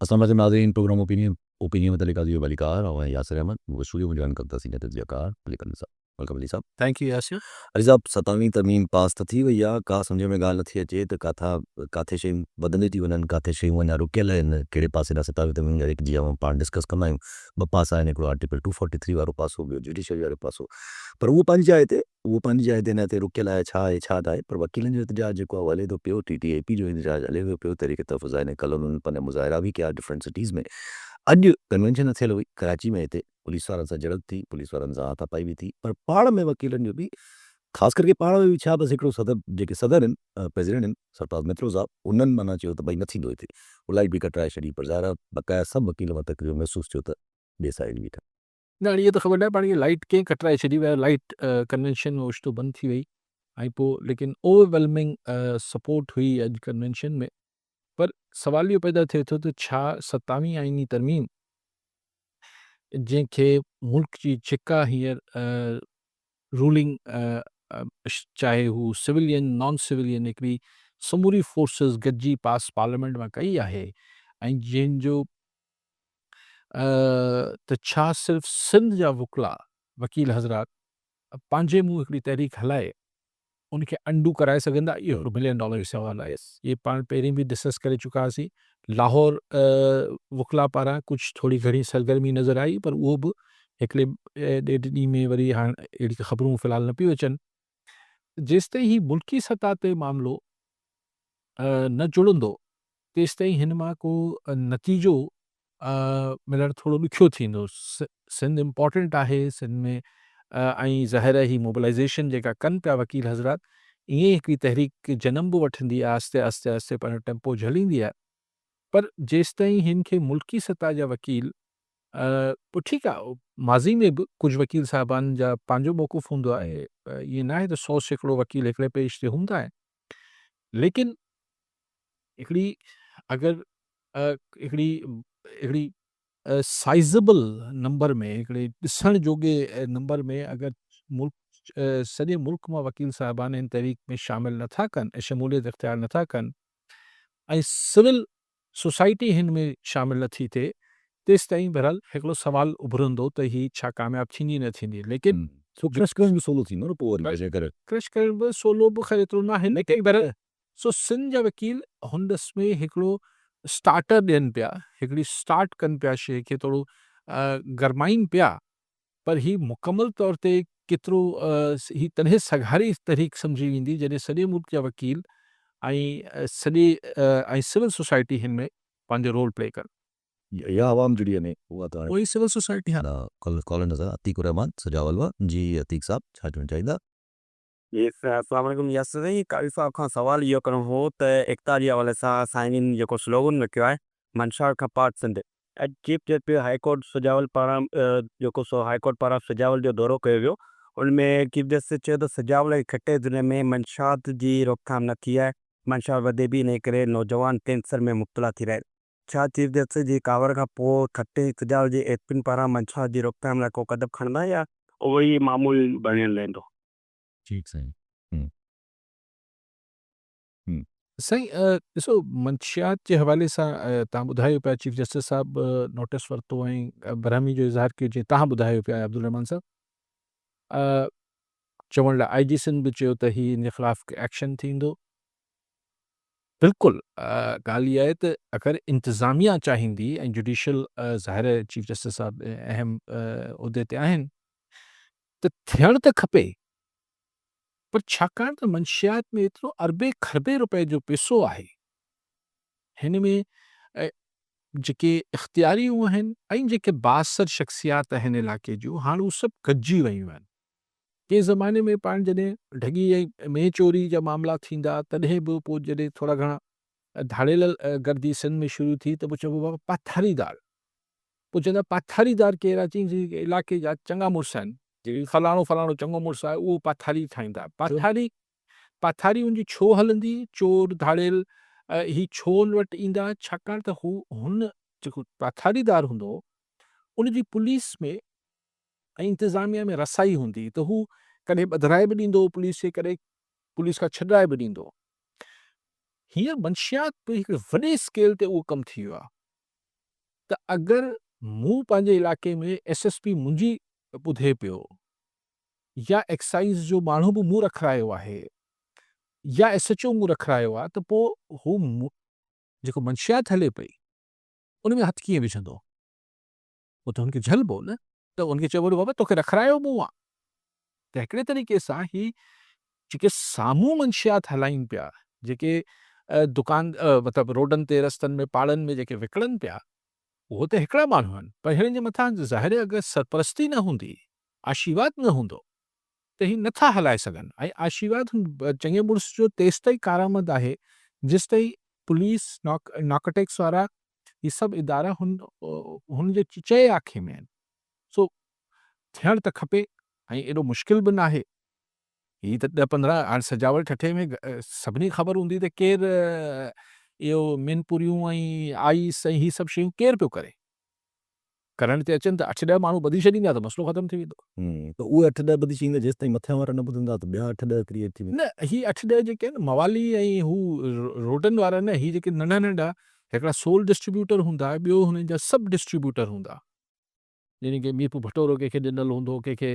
السلام علیکم ناظرین، پروگرام اوپينين اوپينين متعلق عزيز ڀليڪار. آئون آهيان ياسر احمد، مون کي اسٽوڊيو ۾ جوائن ڪن ٿا سينيئر تجزيه ڪار علي قنديل صاحب. Welcome Ali صاحب. Thank you Yasir. Ali صاحب، ستاويهين ترميم پاس ته ٿي وئي آهي، ڪا سمجهه ۾ ڳالهه نٿي اچي ته ڪاٿا ڪاٿي شيون وڌنديون ٿي وڃن، ڪاٿي شيون اڃا رڪيل آهن، ڪهڙي پاسي ڏانهن ستاويهين ترميم جا جيڪي جيئن پاڻ ڊسڪس ڪندا آهيون ٻه پاسا آهن، هڪڙو آرٽيڪل ٽو فورٽي ٿري وارو پاسو، ٻيو جوڊيشري وارو پاسو، پر اهو پنهنجي جاء تي اهو پنهنجي جاء تي اڃا تائين رڪيل آهي، ڇا آهي ڇا ناهي، پر وڪيلن جو احتجاج جيڪو آهي اهو هلي ٿو پيو، ٽي ٽي اي پي جو احتجاج هلي ٿو پيو، تحريڪ تحفظ آئين ڪلهه انهن پنهنجا مظاهرا به ڪيا ڊفرنٽ سٽيز ۾، اڄ ڪنوينشن ٿيل هئي ڪراچي ۾ هتي پوليس وارن سان جهڙپ ٿي، پوليس وارن سان هاٿا پائي به ٿي، پر پاڻ ۾ وڪيلن جو به خاص ڪرڪي پاڻ ۾ به ڇا بس هڪڙو صدر جيڪي صدر آهن پريزيڊنٽ آهن سرتاج مترو صاحب انهن معنيٰ چيو ته ڀئي نه ٿيندو هتي هو لائيٽ به ڪٽرائي ڇڏي پر ظاهر آهي بقايا سڀ وڪيل مان تقريبن محسوس ٿيو ته ٻي سائيڊ بيٺا. نه هاڻي اها ته خبر ناهي پاڻ کي لائيٽ ڪنهن ڪٽرائي ڇڏي ويا لائيٽ ڪنوينشن ۾ اوچتو بند ٿي وئي ۽ پوء ليڪن اوور ويلمنگ سپورٽ هئي اڄ ڪنوينشن ۾ پر سوال اهو پيدا ٿئي ٿو ته ڇا ستاويهين آئيني ترميم جنهن کي ملڪ جي جيڪا هينئر رولنگ چاهي هو سويلين نان سويلين هڪڙي سموري فورسز گڏجي پاس پارليامينٽ مان ڪئي آهي ۽ جنهن جو ته ڇا صرف سنڌ جا وڪلا وڪيل حضرات پنهنجي منهن هڪڙي تحريڪ هلائي ان کي انڊو ڪرائي سگهندا؟ اهو هڪڙو ملين ڊالر جو سوال آهي. اهي پاڻ پهرين به ڊسڪس ڪري چڪا هئاسين. لاهور وڪلا پاران ڪجهه ٿوري گهڻي سرگرمي نظر آئي پر اهو به هڪڙي ڏيڍ ڏينهن ۾ وري هاڻ اهڙي ڪا خبرون في الحال نه پيون اچن. جيستائين هي ملڪي سطح تي معاملو نه جڙندو تيستائين هن مان ڪو نتيجو ملڻ ٿورو ڏکيو ٿيندو. سنڌ امپارٽنٽ آهي، سنڌ ۾ ۽ ظاهر آهي هي موبلائيزيشن جيڪا ڪن پيا وڪيل حضرات ائين ئي هڪڙي تحريڪ جنم به وٺندي آهي آهستي آهستي آهستي پنهنجو ٽيمپو جهليندي آهي پر جيستائين هن کي ملڪي سطح جا وڪيل پوء ٺيڪ آهي ماضي ۾ به ڪجهه وڪيل صاحبان جا پنهنجو موقف هوندو آهي ائين ناهي ته 100% وڪيل هڪڙي پيج تي هوندا آهن ليڪن هڪڙي اگر هڪڙي هڪڙي سائيزبل نمبر ۾ هڪڙي ڏسڻ جوڳي نمبر ۾ اگر ملڪ سڄي ملڪ مان وڪيل صاحبان هن تحريڪ ۾ شامل نٿا ڪن ۽ شموليت اختيار نٿا ڪن ۽ سول سوسائٽي هن ۾ شامل نٿي ٿئي تيستائين بهرحال هڪڙو سوال اڀرندو ته هي ڇا ڪامياب ٿيندي نه ٿيندي ليڪن سو ڪرش ڪرڻ به سولو ٿيندو نه پوء وري جيڪر ڪرش ڪرڻ به سولو به خير ايترو ناهي ليڪن بهرحال سو سنڌ جا وڪيل هن ڏس ۾ هڪڙو اسٽارٽر ڏين پيا، هڪڙي اسٽارٽ ڪن پيا شيء کي ٿورو گرمائين پيا پر هي مڪمل طور تي ڪيترو هي تڏهن سگهاري تحريڪ سمجهي ويندي جڏهن سڄي ملڪ جا وڪيل ۽ سڄي ۽ سول سوسائٽي هن ۾ پنهنجو رول پلي ڪن. يا عوام جڙي وڃي اها ته هاڻي. اهو ئي سول سوسائٽي ها. ڪالر نظر عتيق الرحمان سجاول مان جي عتيق صاحب ڇا چوڻ چاهيندا. جي السلام عليڪم ياسر سائين قاري صاحب کان سوال اهو ڪرڻو هو ته ايڪتا جي حوالي سان سائين جن جيڪو سلوگن رکيو آهي منشار کان پاڪ سنڌ اڄ chief justice high court Sujawal پاران جيڪو سو هائي ڪورٽ پاران سجاول جو دورو ڪيو ويو ان ۾ چيف جسٽس چيو ته سجاول ۽ ٺٽي ضلعي ۾ منشات جي روڪٿام نه ٿي آهي منشات وڌي به انهي ڪري نوجوان ڪينسر ۾ مبتلا ٿي رهيا آهن ڇا چيف جسٽس جي ڪاوڙ کان پوء ٺٽي سجاول جي ايس پين پاران منشات جي روڪٿام لاء ڪو قدم کڻندا يا اهو ئي معمول بڻيل رهندو؟ ٺيڪ سائين. سائين ڏسو منشيات جي حوالي سان توهان ٻڌايو پيا چيف جسٽس صاحب نوٽيس ورتو ۽ برهمي جو اظهار ڪيو جيئن توهان ٻڌايو پيا عبدالرحمان صاحب چوڻ لاء آء جي سنڌ به چيو ته هي ان جي خلاف ايڪشن ٿيندو. بلڪل ڳالهه اها آهي ته اگر انتظاميا چاهيندي ۽ جڊيشل ظاهر آهي چيف جسٽس صاحب اهم عهدي تي آهن ته ٿيڻ ته کپي پر ڇاڪاڻ ته منشيات ۾ ايترو اربين کربين روپين جو پيسو آهي هن ۾ جيڪي اختياريون آهن ۽ جيڪي بااثر شخصيات آهن علائقي جون هاڻ هو سڀ گڏجي ويون آهن ڪنهن زماني ۾ پاڻ جڏهن ڍڳي ۽ مينهن چوري جا معاملا ٿيندا تڏهن به پوء جڏهن ٿورا گهڻا ڌاڙيل گردي سنڌ ۾ شروع ٿي ته پوء چئبو بابا پاٿاريدار پوء چوندا پاٿاريدار ڪير آهي چئين جي علائقي جا چڱا مڙس آهن فلاڻو فلاڻو چڱو مڙس آهي اهو پاٿاري ٺاهيندا پاٿاري پاٿاري ان جي ڇو هلندي چور ڌاڙيل هي ڇو ان وٽ ايندا ڇاڪاڻ ته هو هن جيڪو پاٿاريدار هوندو ان جي پوليس ۾ ۽ انتظاميا ۾ رسائي هوندي ته هو ڪڏهن ٻڌرائي به ڏيندو هو پوليس کي ڪڏهن پوليس کان ڇڏرائي به ڏيندو هو. هينئر منشيات به هڪڙي وڏي اسڪيل تي اهو ڪم ٿي ويو آهي. ته اگر مون پنهنجي علائقي ۾ ايس ايس پي منهنجي ٻڌي پيو يا ايڪسائيز جو ماڻهو به مون رکرايو آهي يا ايس ايڇ او مون رکرايو آهي ته پوء هو جيڪو منشيات هلي پئي ان ۾ هٿ ڪيئن وجهندو؟ پوء ته هن کي جهلبو نه ته ان کي چئبو بابا توکي رکرايو مون آ. ته هڪڙي طريقي سان هي جيڪي سامهون منشيات هلائين پيا، جيڪي دڪان مطلب روڊن تي رستن ۾ پاڙن ۾ جيڪي وڪڻن پيا اهو ته هڪڙا ماڻهو آهن پر هنن جي مٿان ظاهر آهي اگر سرپرستي نه هوندي، آشيرواد نه هوندو ته هي نٿا هلائي سگهن ۽ آشيرواد هن چڱي مڙس جو تيستائين ڪارآمد آهي جيستائين پوليس، نارڪوٽڪس وارا هي سڀ ادارا هن هن جي چئي آکي ۾ آهن. سو ٿيڻ ته کپي ۽ ايڏو مشڪل به ناهي. هي ته ڏهه پندرهن هاڻي سجاول ٺٽي ۾ سڀني کي خبر هوندي ته ڪير اهو مين پوريون ۽ آئيس ۽ هي سڀ شيون ڪير پيو ڪري. ڪرڻ تي اچن ته اٺ ڏهه ماڻهو ٻڌي ڇڏيندا ته مسئلو ختم ٿي ويندو. ته اهي اٺ ڏهه ٻڌي ڇڏيندا جيستائين مٿيان وارا نه ٻڌندا ته ٻيا اٺ ڏهه ڪريئيٽ ٿي ويندا. نه هي اٺ ڏهه جيڪي آهن موالي ۽ هو روڊن وارا نه هي جيڪي ننڍا ننڍا هڪڙا سول ڊسٽريبيوٽر هوندا ٻيو هنن جا سب ڊسٽريبيوٽر هوندا. يعني ڪي ميرپور ڀٽورو ڪنهن کي ڏنل هوندو، ڪنهن کي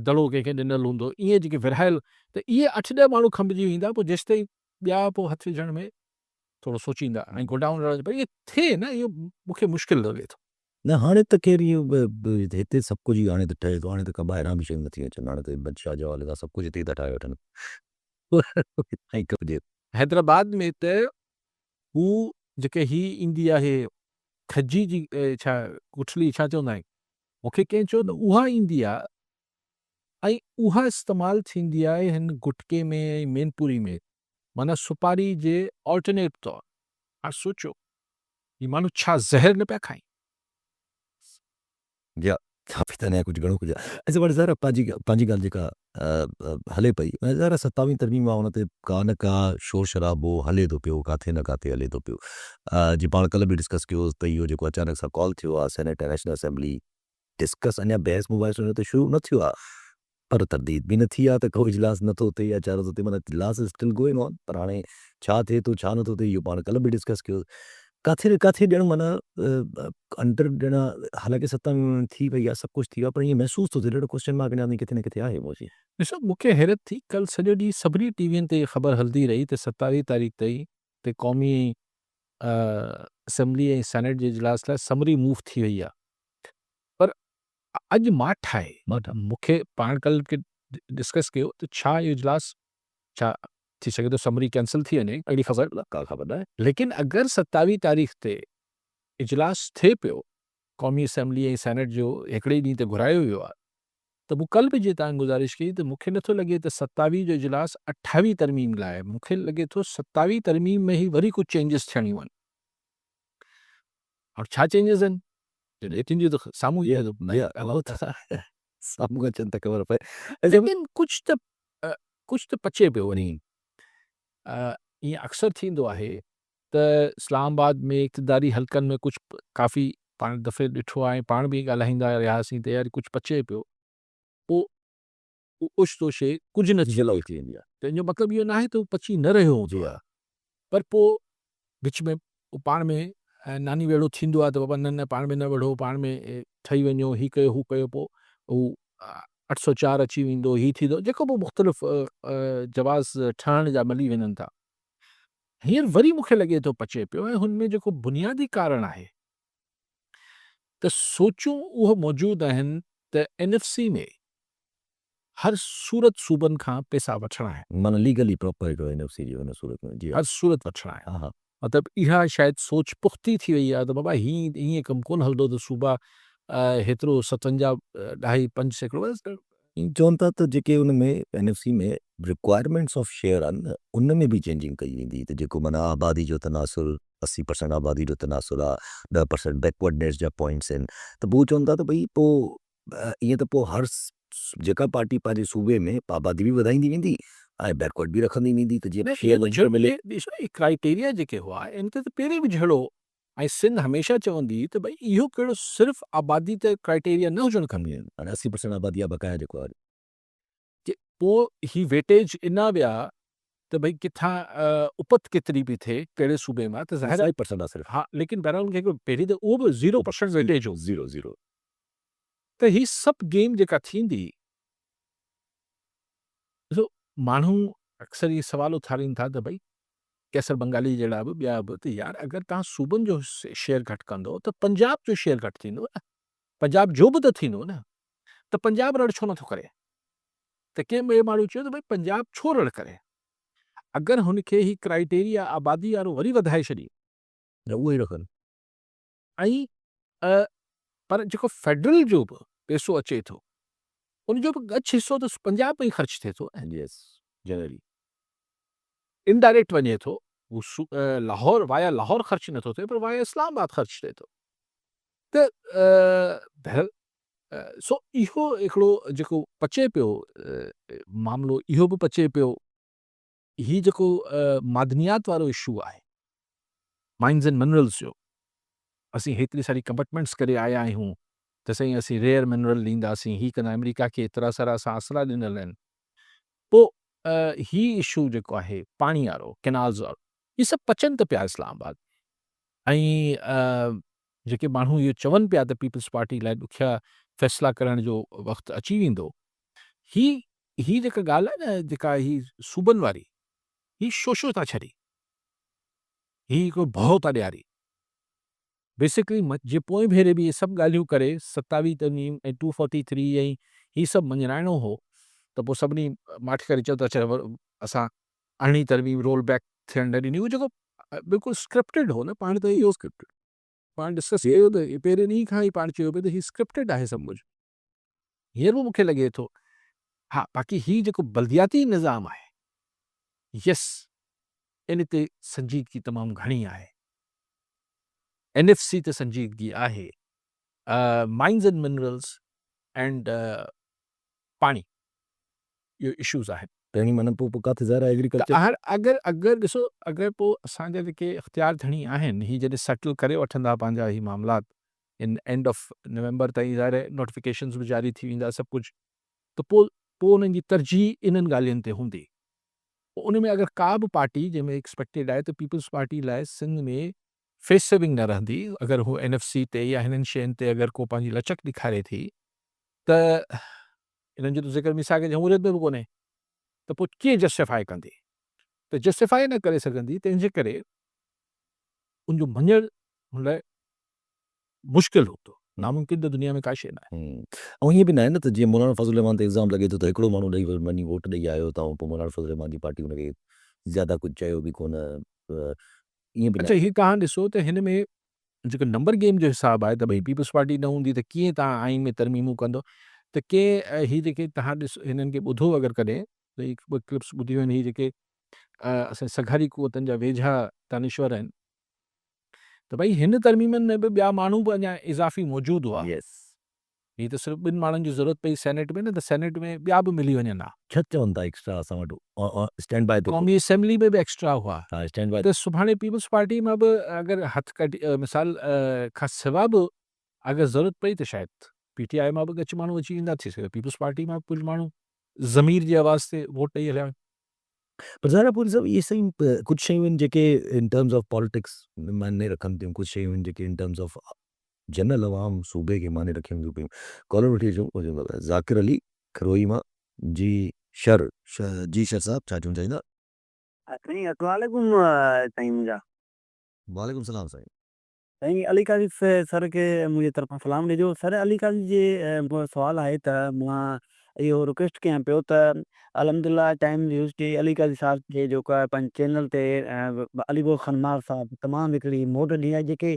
دڙو ڪنهن کي ڏنل هوندو، ائين جيڪي ورهايل ته اهي اٺ ڏهه ماڻهو کنڀجي ويندا پوء جيستائين ٻيا پوء هٿ وجهڻ ۾ ٿورو سوچيندا ۽ گوڊائون رهڻ پر ائين ٿئي نه اهو مون کي مشڪل لڳي ٿو. نه هاڻي ته خير اهو هتي سڀ ڪجهه ئي هاڻي ته ٺهي ٿو هاڻي ته ڪا ٻاهران به شيون نٿيون اچن هاڻي ته بادشاهه جي حوالي سان سڀ ڪجهه هتي ئي ٿا ٺاهي وٺن. حيدرآباد ۾ ته هو جيڪي هي ايندي آهي کجي جي ڇا ڳٺلي ڇا چوندا آهن مون کي ڪنهن چيو ته اها ايندي آهي ۽ اها استعمال ٿيندي آهي هن گٽڪي ۾ ۽ مين پوري ۾ معنيٰ سوپاري جي آلٽرنيٽ طور. هاڻ سوچيو هي ماڻهو ڇا زهر نه پيا کائين. جي ها ڪافي ته اڃا ڪجهه گهڻو ڪجهه آهي. اچا پر ظاهر آهي پنهنجي پنهنجي ڳالهه جيڪا هلي پئي ظاهر آهي ستاويهين ترميم آهي ان تي ڪا نه ڪا شور شرابو هلي ٿو پيو ڪاٿي نه ڪاٿي هلي ٿو پيو جي پاڻ ڪلهه به ڊسڪس ڪيو ته اهو جيڪو اچانڪ سان ڪال ٿيو آهي سينيٽ ۽ نيشنل اسيمبلي ڊسڪس اڃا بحث مباحثو ان تي شروع نه ٿيو آهي پر ترديد به نه ٿي آهي ته ڪو اجلاس نه ٿو ٿئي يا ڇا نٿو ٿئي معنيٰ اجلاس از اسٽل گوئنگ آن پر هاڻي ڇا ٿئي ٿو ڇا نٿو ٿئي اهو پاڻ ڪلهه به ڊسڪس ڪيو ڪاٿي نه ڪاٿي ڄڻ معنيٰ انڊر ڄڻ حالانڪه ستاويهه ٿي وئي آهي سڀ ڪجهه ٿي ويو آهي پر ائين محسوس ٿو ٿئي ڏاڍو ڪوسچن مارڪ اڃا تائين ڪٿي نه ڪٿي آهي موجي. ڏسو مون کي حيرت ٿي ڪلهه سڄو ڏينهن سڀني ٽي وين تي خبر هلندي رهي ته 27 تاريخ تائين تي قومي اسيمبلي ۽ سينيٽ جي اجلاس لاء سمري موو ٿي وئي آهي پر اڄ ماٺ آهي. مون کي پاڻ ڪلهه ڪي ڊسڪس ڪيو ته ڇا اهو اجلاس ڇا ٿي سگهي ٿو سمري ڪينسل ٿي وڃي اهڙي خبر ڪا خبر ناهي. ليڪن اگر 27 تاريخ تي اجلاس ٿئي پيو قومي اسيمبلي ۽ سينيٽ جو هڪڙي ئي ڏينهن تي گهرايو ويو آهي ته مون ڪلهه به جي تان گذارش ڪئي ته مون کي نٿو لڳي ته 27 جو اجلاس 28 ترميم لاء مون کي لڳي ٿو 27 ترميم ۾ ئي وري ڪجهه چينجز ٿيڻيون آهن. هاڻ ڇا چينجز آهن جڏهن ٿينديون ته سامهون ئي سامهون اچن ته خبر پئي. ليڪن ڪجهه ته ڪجهه ته پچي پيو وري. ائين اڪثر ٿيندو آهي ته اسلام آباد ۾ اقتداري حلقن ۾ ڪجهه ڪافي پاڻ دفعي ڏٺو آهي ۽ پاڻ به ڳالهائيندا رهياسين ته يار ڪجهه پچي پيو پوء اوچتو شيء ڪجهه نه ٿي ويندي آهي. ته ان جو مطلب اهو ناهي ته هو پچي نه رهيو هوندو آهي پر پوء وچ ۾ پاڻ ۾ ناني ويڙهو ٿيندو آهي ته بابا نه نه پاڻ ۾ نه وڙهو پاڻ ۾ ٺهي وڃو هي ڪيو هو ڪيو پوء هو 804 اچي ويندو هي ٿيندو جيڪو به مختلف جواز ٺهڻ جا ملي وڃن ٿا. هينئر وري مون کي لڳي ٿو پچي پيو ۽ هن ۾ جيڪو بنيادي ڪارڻ آهي ته سوچون اهو موجود آهن ته اين ايف سي ۾ هر صورت صوبن کان پئسا وٺڻا آهن. معنيٰ ليگلي پراپر هڪڙو اين ايف سي جي ان صورت ۾ جي ها. هر صورت وٺڻا آهن. مطلب اها شايد سوچ پختي ٿي وئي آهي ته بابا هي ائين ڪم ڪونه هلندو ته صوبا هيترو ستونجاهه ڏهائي پنج سيڪڙو بس. ائين چون ٿا ته جيڪي ان ۾ N F C ۾ requirements of share آهن نه ان ۾ به چينجنگ ڪئي ويندي ته جيڪو معنيٰ آبادي جو تناسر 80% آبادي جو تناسر آهي 10% بيڪورڊنيس جا پوائنٽس آهن ته پوء چون ٿا ته ڀئي پوء ائين ته پوء هر جيڪا پارٽي پنهنجي صوبي ۾ آبادي به وڌائيندي ويندي ۽ بيڪورڊ به رکندي ويندي ته جيئن شيئر وڌيڪ ملي. ڏسو اهي ڪرائيٽيريا جيڪي هئا ان تي ته پهرين به جهيڙو هو ۽ سنڌ هميشه چوندي هئي ته ڀئي اهو ڪهڙو صرف آبادي ته ڪرائيٽيريا نه هجڻ کپي. هاڻي 80% آبادي آهي بقايا جيڪو آهي. پوء هي ويٽيج ڏنا ويا ته ڀئي ڪٿان اپت ڪيتري پئي ٿئي ڪهڙي صوبي مان ته ظاهر آهي پرسنٽ آهي صرف. ها ليڪن بهرحال ان کي هڪڙو پهرين ته اهو به زيرو پرسنٽ ويٽيج هو. Zero zero. ته هي سڀ گيم جيڪا ٿيندي ڏسو ماڻهو اڪثر اهي سوال اٿارين ٿا ته ڀئي قيصر بنگالي جهڙا به ٻيا به ته يار اگر توهان صوبن جو شيئر گهٽ ڪندو ته پنجاب جو شيئر گهٽ ٿيندو نه پنجاب جو به ته ٿيندو نه ته پنجاب رڙ ڇو نٿو ڪري ته ڪنهن ٻئي ماڻهو چيو ته ڀئي پنجاب ڇو رڙ ڪري اگر هن کي هي ڪرائيٽيريا آبادي وارو وري وڌائي ڇڏي. نه اهو ئي رکن. ۽ پر جيڪو فيڊرل جو به پيسو اچي ٿو ان جو به ڳچ حصو ته پنجاب ۾ ئي خرچ ٿئي ٿو نه. يس جنرلي. انڊائريڪٽ وڃي ٿو هو لاهور وايا لاهور خرچ نٿو ٿئي پر وايا اسلام آباد خرچ ٿئي ٿو ته بهرحال سو اهو هڪڙو جيڪو پچي پيو معاملو اهو به پچي پيو. هي جيڪو معدنيات وارو اشو آهي مائنز اينڊ منرلز جو اسين هيتري ساري ڪمٽمينٽس ڪري آيا آهيون ته سائين اسين ريئر منرل ڏينداسين هي ڪندا آمريڪا کي ايترا سارا اسان آسرا ڏنل آهن پوء هي اشو جيڪو آهي پاڻي وارو ڪينالز وارو هي سڀ پچن ته پيا اسلام آباد ۽ جيڪي ماڻهو اهو چون پيا ته پيپلز پارٽي لاء ڏکيا فيصلا ڪرڻ جو وقت اچي ويندو، هي هي جيڪا ڳالهه آهي نه جيڪا هي صوبن واري هي شوشو ٿا ڇڏي، هي هڪڙو ڀؤ ٿا ڏياري. بيسڪلي جي پوئين ڀيري به اهي سڀ ڳالهيون ڪري ستاويهه ترميم ۽ ٽو فورٽي ٿري ۽ هي سڀ مڃرائڻو هو ته پوء سڀني ماٺ ڪري چيو ته اڇا اسان ارڙهين ترميم رول بيڪ ٿيڻ نه ڏني، اهو جيڪو بلڪل اسڪرپٽيڊ هو نه پاڻ ته اهو پاڻ ڊسڪس ڪيو ته پهرين ڏينهن کان ئي پاڻ چيو پئي ته هي اسڪرپٽيڊ آهي سڀ ڪجهه هينئر به مونکي لڳي ٿو ها باقي هي جيڪو بلدياتي نظام آهي يس ان تي سنجيدگي تمام گهڻي آهي اين ايف سي تي سنجيدگي آهي مائنز اينڊ منرلز اينڊ پاڻي اهو اشوز آهن. پهرين معنيٰ پوء پوء ڪاٿي ظاهر آهي ايگريڪلچر. ته اگر اگر ڏسو اگر پوء اسان جا جيڪي اختيار ڌڻي آهن هي جڏهن سيٽل ڪري وٺندا پنهنجا هي معاملات ان اينڊ آف نومبر تائين ظاهر آهي نوٽيفڪيشنز به جاري ٿي ويندا سڀ ڪجهه ته پوء پوء انهن جي ترجيح انهن ڳالهين تي هوندي پوء ان ۾ اگر ڪا به پارٽي جنهن ۾ ايڪسپيڪٽيڊ آهي ته پيپلز پارٽي لاء سنڌ ۾ فيس سيونگ نه رهندي اگر هو اين ايف سي تي يا هنن شين تي اگر ڪو پنهنجي لچڪ ڏيکاري ٿي ته انهن جو ته ذڪر ميثاق جمهوريت ۾ به ڪونهي ته پوء ڪيئن جسٽيفائي ڪندي؟ ته جسٽيفائي نه ڪري سگهندي تنهن جي ڪري ان جو مڃڻ هن لاء مشڪل هوندو، ناممڪن ته دنيا ۾ ڪا شيء ناهي. ۽ ائين به ناهي نه ته جيئن مولانا فضل الرحمان تي الزام لڳي ٿو ته هڪڙو ماڻهو ڏئي وڃي ووٽ ڏئي آيو ته پوء مولانا فضل الرحمان جي پارٽي ان کي زياده ڪجهه چيو به ڪونه ائين به اڇا هي توهان ڏسو ته هن ۾ جيڪو نمبر گيم جو حساب آهي ته ڀئي پيپلز پارٽي نه هوندي ته ڪيئن توهان آئين ۾ ترميمون ڪندو ته ڪي هي جيڪي توهان ڏس هنن کي ٻڌو اگر ڪڏهن ته هڪ ٻه ڪلپس ٻڌيون آهن هي جيڪي اسان سگهاري قوتن جا ويجها دانشور آهن ته ڀئي هن ترميمن ۾ به ٻيا ماڻهو به اڃا اضافي موجود هئا. Yes. هي ته صرف ٻن ماڻهن جي ضرورت پئي سينيٽ ۾ نه ته سينيٽ ۾ ٻيا به ملي وڃن ها. ڇا چون ٿا ايڪسٽرا اسان وٽ اسٽينڊ بائي تي. قومي اسيمبلي ۾ به ايڪسٽرا هئا. ها اسٽينڊ بائي. ته سڀاڻي پيپلز پارٽي مان به اگر هٿ ڪڍي مثال کان سوا به اگر ضرورت پئي ته شايد پي ٽي آء مان به ڳچ ماڻهو اچي ويندا ٿي سگهي پيپلز پارٽي مان به ڪجهه ماڻهو ضمير جي آواز تي ووٽ ڏئي هليا وڃن. پر ظاهر آهي پوري صاحب اهي سائين ڪجهه شيون آهن جيڪي ان ٽرمز آف پاليٽڪس معني رکن ٿيون ڪجهه شيون آهن جيڪي ان ٽرمز آف جنرل عوام صوبي کي معني رکين ٿيون پيون. ڪالر وٺي اچون ذاڪر علي کروهي مان جي شر جي شر صاحب ڇا چوڻ چاهيندا. سائين السلام عليڪم سائين منهنجا. وعليڪم السلام سائين. سائين علي قاضي سر کي منهنجي طرفان سلام ڏجو سر علي قاضي جي سوال آهي ته مان اهو رڪويسٽ ڪيان پيو ته الحمدلله ٽائيم نيوز تي علي قاضي صاحب کي جيڪو آهي پنهنجي چينل تي علي گوهر خان ماهر صاحب تمام هڪڙي موٽ ڏني آهي جيڪي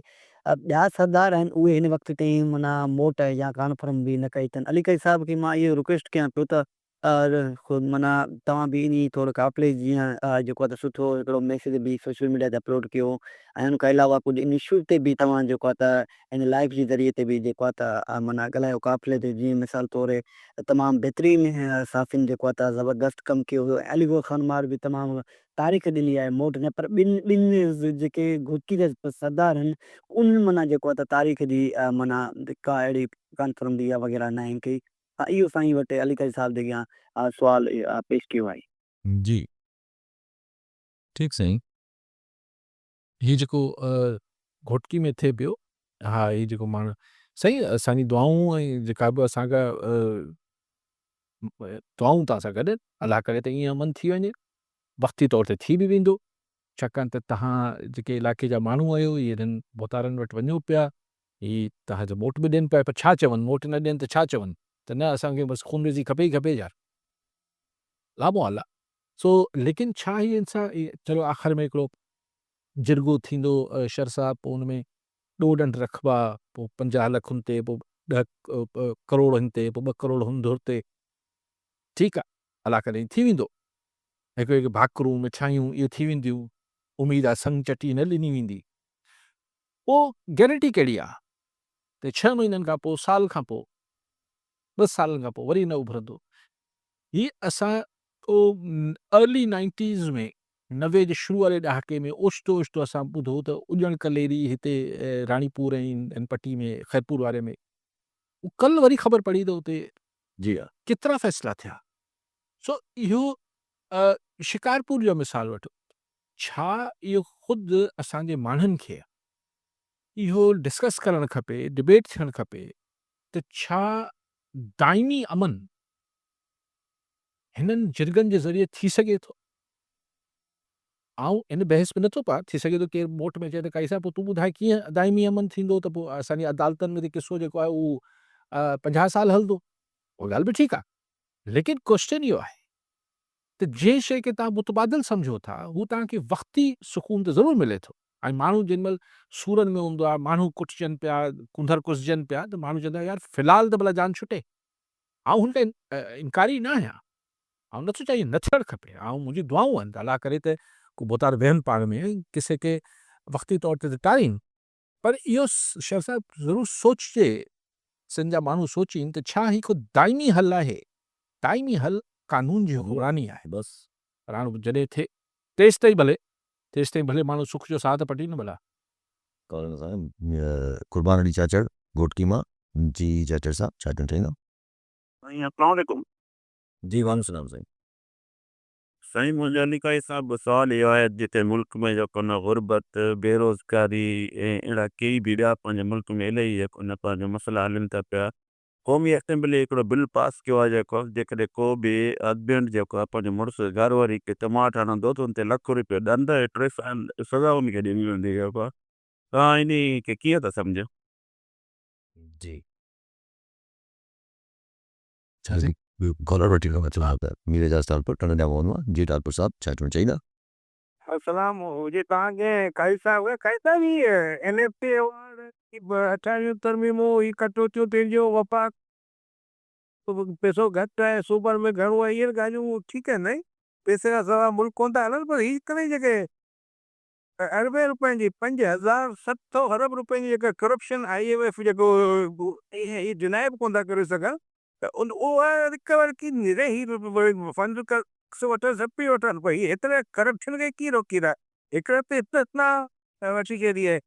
ٻيا سردار آهن اهي هن وقت تائين معنيٰ موٽ يا ڪانفرم به نه ڪئي اٿن علي قاضي صاحب کي مان اهو رڪويسٽ ڪيان پيو ته معنيٰ توهان به انهي طور قافلي جيان جيڪو آهي ته سٺو هڪڙو ميسيج به سوشل ميڊيا تي اپلوڊ ڪيو ۽ ان کان علاوه ڪجهه ان اشوز تي به توهان جيڪو آهي ته ان لائيو جي ذريعي تي به جيڪو آهي ته معنيٰ ڳالهايو قافلي تي جيئن مثال طور تمام بهترين صحافين جيڪو آهي ته زبردست ڪم ڪيو هيو ۽ علي گوهر خان مار به تمام تاريخ ڏني آهي موٽ نه پر ٻن ٻن جيڪي گهوٽڪي جا سردار آهن انهن معنيٰ جيڪو آهي ته تاريخ جي معنيٰ ڪا اهڙي ڪانفرم يا وغيره ناهي ڪئي ها اهو سائين وٽ علي قاضي صاحب جي اڳيان سوال پيش ڪيو آهي. جي. ٺيڪ سائين. هي جيڪو گهوٽڪي ۾ ٿئي پيو ها هي جيڪو ماڻهو سائين اسان جي دعائون ۽ جيڪا به اسان کان دعائون توهان سان گڏ الله ڪري ته ائين امن ٿي وڃي وقتي طور تي ٿي به ويندو ڇاڪاڻ ته توهان جيڪي علائقي جا ماڻهو آهيو اهي هنن ڀوتارن وٽ وڃو پيا هي توهان جو موٽ به ڏين پيا پر ڇا چون موٽ نه ڏين ته ڇا چون ته نه اسان کي بس خونريزي کپي ئي کپي يار لامحاله سو ليڪن ڇا هي انسان چلو آخر ۾ هڪڙو جرڳو ٿيندو شر صاحب پوء ان ۾ ڏوهه ڏنڊ رکبا پوء 50 لک هن تي پوء 10 ڪروڙ هن تي پوء 2 ڪروڙ هن ڌر تي ٺيڪ آ الله ڪري ٿي ويندو هڪ هڪ ڀاڪرون مٺايون اهي ٿي وينديون اميد آ سڱ چٽي نه ڏني ويندي پوء گيرنٽي ڪهڙي آ ته 6 مهينن کان پوء سال کان پوء 2 سالن کان پوء وري نه اڀرندو هي اسان ارلي نائنٽيز ۾ 90 جي شروع واري ڏهاڪي ۾ اوچتو اوچتو اسان ٻڌو ته اڄڻ ڪليري هتي راڻي پور ۽ ان پٽي ۾ خيرپور واري ۾ ڪل وري خبر پڙي ته اتي جي ها ڪيترا فيصلا ٿيا سو اهو شڪارپور جو مثال وٺو ڇا اهو خود اسان جي ماڻهن کي اهو ڊسڪس ڪرڻ کپي ڊبيٽ ٿيڻ کپي ته ڇا دائمي امن هنن جرڳن جي ذريعي ٿي سگهي ٿو؟ آئون ان بحث ۾ نٿو پوان، ٿي سگهي ٿو ڪير موٽ ۾ چئي ته قائي صاحب پوء تون ٻڌاء ڪيئن دائمي امن ٿيندو ته پوء اسان جي عدالتن ۾ ته قصو جيڪو آهي اهو 50 سال هلندو. اها ڳالهه به ٺيڪ آهي ليڪن ڪوئسچن اهو آهي ته جنهن شيء کي توهان متبادل سمجهو ٿا هو توهان کي وقتي سڪون ته ضرور ملي ٿو ۽ ماڻهو جنهن مهل سورن ۾ هوندو آهي ماڻهو ڪٽجن پيا ڪونڌر ڪسجن پيا ته ماڻهو چوندو آهي يار في الحال ته ڀلا جان ڇٽي. آئون هن کان انڪاري نه آهيان. آئون نٿو چاهيان نه ٿيڻ کپي. آئون منهنجون دعائون آهن ته الله ڪري ته ڪو ڀوتار ويهن پاڻ ۾ ۽ قصي کي وقتي طور تي ته ٽارين. پر اهو شر صاحب ضرور سوچجي، سنڌ جا ماڻهو سوچين ته ڇا هي ڪو دائمي حل آهي؟ دائمي حل قانون جي حڪمراني آهي. بس. پر هاڻ جڏهن ٿئي تيستائين ڀلي، تيستائين ڀلي ماڻهو سک جو ساهه ته پٽين نه ڀلا. ڪالر صاحب قربان علي چاچڙ گهوٽڪي مان. جي چاچڙ صاحب ڇا چوڻ چاهيندا. سائين اسلام عليڪم. جي وعليڪم السلام سائين. سائين منهنجو علي قاري صاحب سوال اهو آهي جتي ملڪ ۾ جيڪو نه غربت بيروزگاري ۽ اهڙا ڪيئي به ٻيا پنهنجي ملڪ ۾ الائي جيڪو نه پنهنجا مسئلا هلن ٿا پيا قومي اسيمبلي هڪڙو بل پاس ڪيو آهي جيڪو جيڪڏهن ڪو به هسبينڊ جيڪو آهي پنهنجي مڙس گهر واري کي چماٽ هڻندو ته ان تي لک روپيو ڏنڊ ۽ 3 سال سزا ان کي ڏني ويندي جيڪو آهي توهان انهي کي ڪيئن ٿا سمجهو. جي ڇا سائين ڪالر وٺي ويو مطلب مير اعجاز ٽالپر ٽنڊو ڄام هوندو آهي جي ٽالپر صاحب ڇا چوڻ چاهيندا. السلام هجي توهان کي قائد صاحب کي قائد صاحب هي اين ايف سي ايوارڊ هي اٺاويهون ترميمون هي ڪٽوتيون تنهنجو وفاق پئسو گهٽ آهي صوبن ۾ گهڻو آهي اهي ڳالهيون ٺيڪ آهن سائين پئسي کان سواء ملڪ ڪونه ٿا هلن پر هي ڪري جيڪي اربين روپين جي 5700 ارب روپين جي جيڪا ڪرپشن I M F جيڪو هي ڊنائي به ڪونه ٿا ڪري سگهن ته ان اها رڪور ڪي رهي فنڊ ٽيڪس وٺن سڀ پي وٺن پر هي هيتري ڪرپشن کي ڪيئن روڪيندا هڪڙي ته استثنا وٺي ڇڏي آهي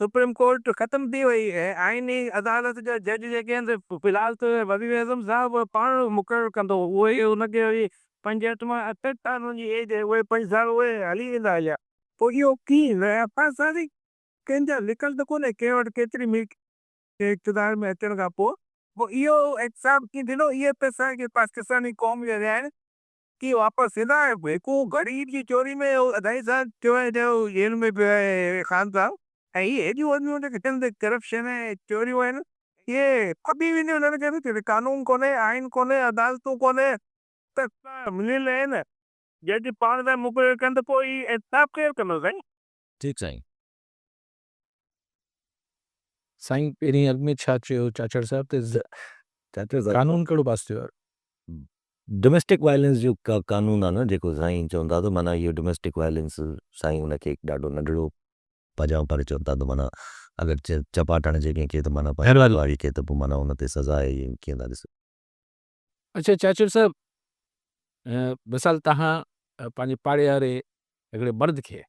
سپريم ڪورٽ ختم ٿي وئي ۽ آئيني عدالت جا جج جيڪي آهن سي في الحال ته وزيراعظم صاحب پاڻ مقرر ڪندو اهي ان کي وري 65 مان 68 سالن جي ايج اهي 5 سال اهي هلي ويندا هليا پوء اهو ڪيئن اسان سان ڪنهن جا لڪل ته ڪونهي ڪنهن وٽ ڪيتري ملڪيت اقتدار ۾ اچڻ کان پوء پوء اهو احتساب ڪيئن ٿيندو اهي پئسا جيڪي پاڪستاني قوم جا رهيا آهن ڪيئن واپس ٿيندا هڪ غريب جي چوري ۾ اڍائي سال ٿيو آهي جو جيل ۾ پيو آهي خان صاحب ۽ هي هيڏيون وڏيون جيڪي سنڌ ڪرپشن ۽ چوريون آهن اهي ڦٻي وينديون هنن کي به قانون ڪونهي آئين ڪونهي عدالتون ڪونهي ته مليل آهن جج پاڻ ٿا مقرر ڪن ته پوء هي احتساب ڪير ڪندو سائين. ٺيڪ سائين. سائين پهرين اڳ ۾ ڇا چيو چاچڙ صاحب ته چاچڙ صاحب قانون ڪهڙو پاس ٿيو آهي. ڊوميسٽڪ وائلنس جو قانون آهي نه جيڪو سائين چون ٿا ته معنيٰ اهو ڊوميسٽڪ وائلنس سائين ان کي ڏاڍو ننڍڙو پجائون ڪري چون ٿا ته معنيٰ اگر چپاٽ هڻجي ڪنهن کي ته معنيٰ گهر واري کي ته پوء معنيٰ ان تي سزا آهي ڪيئن ٿا ڏسو. اڇا چاچڙ صاحب مثال توهان پنهنجي پاڙي واري هڪڙي مرد کي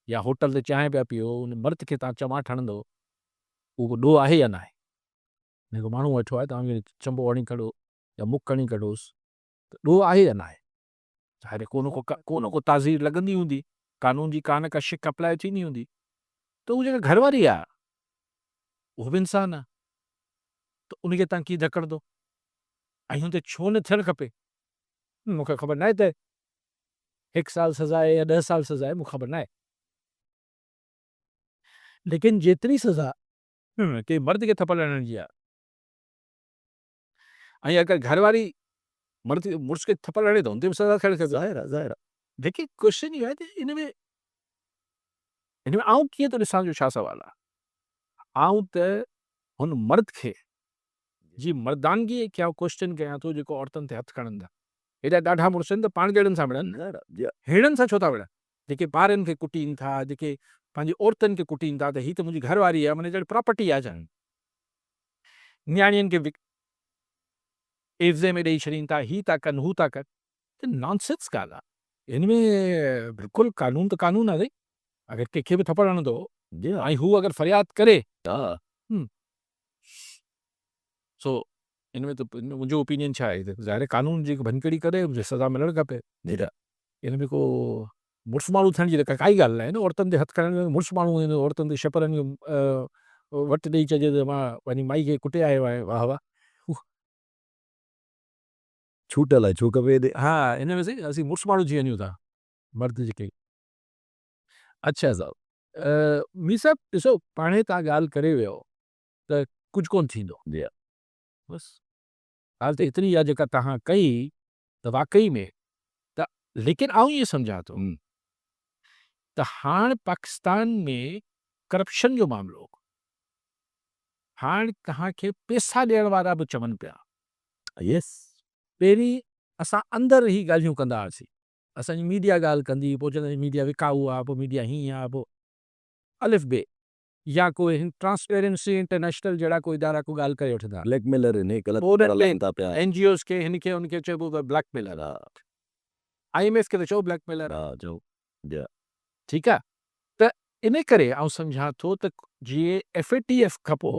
يا هوٽل تي چانهه پيا پيئو ان مرد کي توهان چماٽ هڻندو اهو ڪو ڏوهه آهي يا ناهي؟ هڪ ماڻهو ويٺو آهي توهان کي چنبو هڻي ڪڍو يا مڪ هڻي ڪڍوس ته ڏوهه آهي يا ناهي؟ ظاهر آهي ڪو نه ڪو ڪو نه ڪو تعزير لڳندي هوندي، قانون جي ڪا نه ڪا شق اپلاء ٿيندي هوندي ته هو جيڪا گهر واري آهي اهو به انسان آهي ته ان کي تان ڪيئن ڌڪ هڻندو ۽ هن تي ڇو نه ٿيڻ کپي؟ مون کي خبر ناهي ته هڪ سال سزا آهي يا ڏهه سال سزا آهي مون کي خبر ناهي ليڪن جيتري سزا ڪنهن مرد کي ٿڦڙ هڻڻ جي آهي ۽ اگر گهر واري مرد مڙس کي ٿڦڙ هڻي ته ان تي به سزا ٿيڻ کپي. ظاهر آهي ظاهر آهي. ليڪن ڪوئسچن اهو آهي ته ان ۾ ان ۾ آئون ڪيئن ٿو ڏسان جو ڇا سوال آهي؟ آئون ته هن مرد کي جي مردانگي کي آئون ڪوئسچن ڪيان ٿو جيڪو عورتن تي هٿ کڻن ٿا. هيڏا ڏاڍا مڙس آهن ته پاڻ جهڙن سان وڙهن نه، هيڻن سان ڇو ٿا وڙهن؟ جيڪي ٻارن کي ڪٽين ٿا، جيڪي پنهنجي عورتن کي ڪٽين ٿا ته هي ته منهنجي گهر واري آهي، معني ڄڻ پراپرٽي آهي ڇا؟ نياڻين کي عيوضي ۾ ڏئي ڇڏين ٿا، هي ٿا ڪن، هو ٿا ڪن. ته نان سينس ڳالهه آهي. هن ۾ بلڪل قانون ته قانون آهي سائين. اگر ڪنهن کي به ٿڦڙ هڻندو ۽ هو اگر فرياد ڪري ته سو ان ۾ ته منهنجو اوپينين ڇا آهي ته ظاهر آهي قانون جي ڀڃڪڙي ڪري ان کي سزا ملڻ کپي. ان ۾ ڪو مڙس ماڻهو ٿيڻ جي ته ڪائي ڳالهه ناهي نه عورتن تي هٿ کڻڻ ۾ مڙس ماڻهو هوندو عورتن تي شپرن جو وٽ ڏئي چئجي ته مان پنهنجي مائي کي ڪٽي آيو آهيان واهه واهه. ڇوٽ الائي ڇو کپي هتي. ها ان ۾ سائين اسين مڙس ماڻهو ٿي وڃون ٿا مرد جيڪي. اڇا صاحب مير صاحب ڏسو پاڻهي تان ڳالهه ڪري ويو ته ڪجهه ڪونه ٿيندو. جي ها. بس ڳالهه ته ايتري آهي جيڪا توهان ڪئي ته واقعي ۾ ته ليڪن آئون ائين سمجهان ٿو ته هاڻ پاڪستان ۾ ڪرپشن جو معاملو هاڻ توهان کي پيسا ڏيڻ وارا به چون پيا. يس. پهرين اسان اندر هي ڳالهيون ڪندا هئاسين اسان جي ميڊيا ڳالهه ڪندي هئي پوء چوندا هئا ميڊيا وڪائو آهي پوء ميڊيا هيئن آهي پوء الف بي يا ڪو هن ٽرانسپيرنسي انٽرنيشنل جهڙا ڪو ادارا ڪو ڳالهه ڪري وٺندا. بليڪ ميلر هن کي غلط هلائين ٿا پيا. اين جي اوز کي هن کي ان کي چئبو ته بليڪ ميلر آ. I M F کي ته چئو بليڪ ميلر آ. ها چئو جي. ٺيڪ آ ته ان ڪري آئون سمجهان ٿو ته جي ايف اي ٽي ايف کان پوء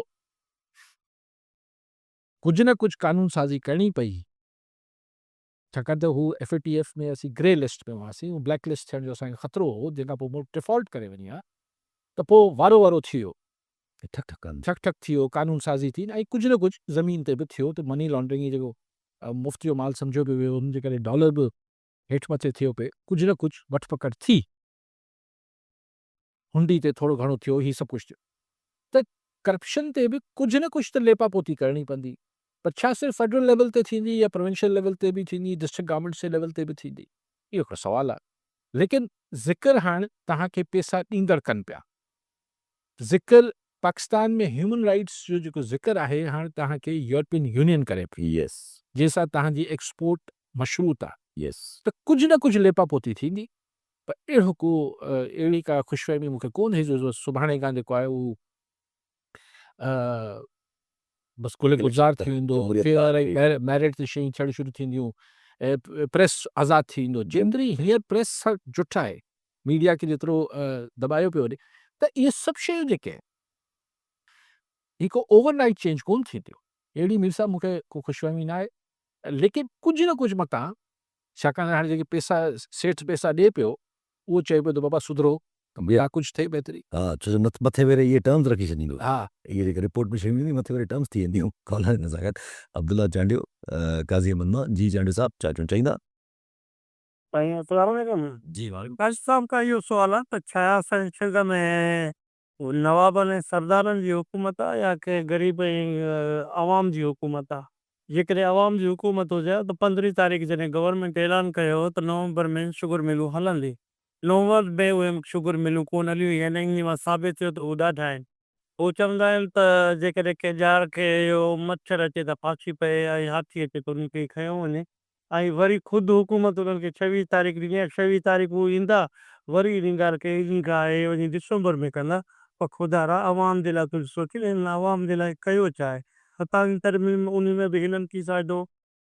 ڪجهه نه ڪجهه قانون سازي ڪرڻي پئي. ڇاڪاڻ ته هو ايف اي ٽي ايف ۾ اسين گري لسٽ ۾ هئاسين، هو بليڪ لسٽ ٿيڻ جو اسان کي خطرو هو، جنهن کان پوء ملڪ ڊيفالٽ ڪري وڃي ها ته پوء وارو وارو ٿي ويو. ٺڪ ٺڪ ڪن. ٺڪ ٺڪ ٿي ويو، قانون سازي ٿي ۽ ڪجهه نه ڪجهه زمين تي به ٿيو ته مني لانڊرنگ جيڪو مفت جو مال سمجهيو پيو ويو ان جي ڪري ڊالر به هيٺ مٿي ٿيو پئي، ڪجهه نه ڪجهه وٺ پڪڙ ٿي. هنڊي تي ٿورو گهڻو ٿيو هي سڀ ڪجهه ٿيو ته ڪرپشن تي به ڪجهه نه ڪجهه ته ليپا پوتي ڪرڻي پوندي پر ڇا صرف فيڊرل ليول تي ٿيندي يا پروونشل ليول تي به ٿيندي ڊسٽرڪٽ گورنمينٽس جي ليول تي به ٿيندي اهو هڪڙو سوال آهي ليڪن ذڪر هاڻ توهان کي پيسا ڏيندڙ ڪن پيا ذڪر پاڪستان ۾ هيومن رائيٽس جو جيڪو ذڪر آهي هاڻ توهان کي يورپين يونين ڪري پئي جنهن سان توهان جي ايڪسپورٽ مشروط آهي ته ڪجهه نه ڪجهه ليپا پوتي ٿيندي پر اهڙو ڪو اهڙي ڪا خوشفهمي مون کي ڪونه ٿي جو سڀاڻي کان جيڪو آهي اهو بس گل گلزار ٿي ويندو، فيئر ۽ ميرٽ تي شيون ٿيڻ شروع ٿينديون، پريس آزاد ٿي ويندو. جيتري هينئر پريس سان جٺ آهي، ميڊيا کي جيترو دٻايو پيو وڃي ته اهي سڀ شيون جيڪي آهن هي ڪو اوور نائيٽ چينج ڪونه ٿينديون. اهڙي مير صاحب مون کي ڪو خوشفهمي ناهي ليڪن ڪجهه نه ڪجهه متان ڇاڪاڻ ته هاڻي جيڪي پيسا سيٺ پيسا ڏئي پيو اهو چئي پيو ته بابا سڌرو يا ڪجهه ٿئي بهتري. ها ڇو جو مٿي ويري اهي ٽرمز رکي ڇڏيندو. ها. اهي جيڪي رپورٽ ۾ شيون اينديون مٿي ويري ٽرمز ٿي وينديون. ڪالر هن سان گڏ عبدالله چانڊيو قاضي احمد مان جي چانڊيو صاحب ڇا چوڻ چاهيندا. سائين السلام عليڪم. جي وعليڪم. قاضي صاحب کان اهو سوال آهي ته ڇا اسان جي سنڌ ۾ نوابن ۽ سردارن جي حڪومت آ يا ڪنهن غريب ۽ عوام جي حڪومت آ؟ جيڪڏهن عوام جي حڪومت هجي ها ته پندرهين تاريخ جڏهن گورنمينٽ اعلان ڪيو هو ته نومبر ۾ شگر ملون هلندي، نومبر ۾ اهي شگر ملون ڪونه هليون يعني انهي مان ثابت ٿيو ته هو ڏاڍا آهن. هو چوندا آهن ته جيڪڏهن ڪنهن ڄار کي اهو مڇر اچي ته ڦاسي پئي ۽ هاٿي اچي ته ان کي کنيو وڃي. ۽ وري خود حڪومت انهن کي ڇويهه تاريخ ڏني آهي، ڇويهه تاريخ هو ايندا وري انهي ڳالهه کي انهي کان اهي وڃي ڊسمبر ۾ ڪندا پر خدارا عوام جي لاء ڪجهه سوچين هنن عوام جي لاء ڪيو ڇا آهي ستاويهين ترميم انهي ۾ به هنن کي فائدو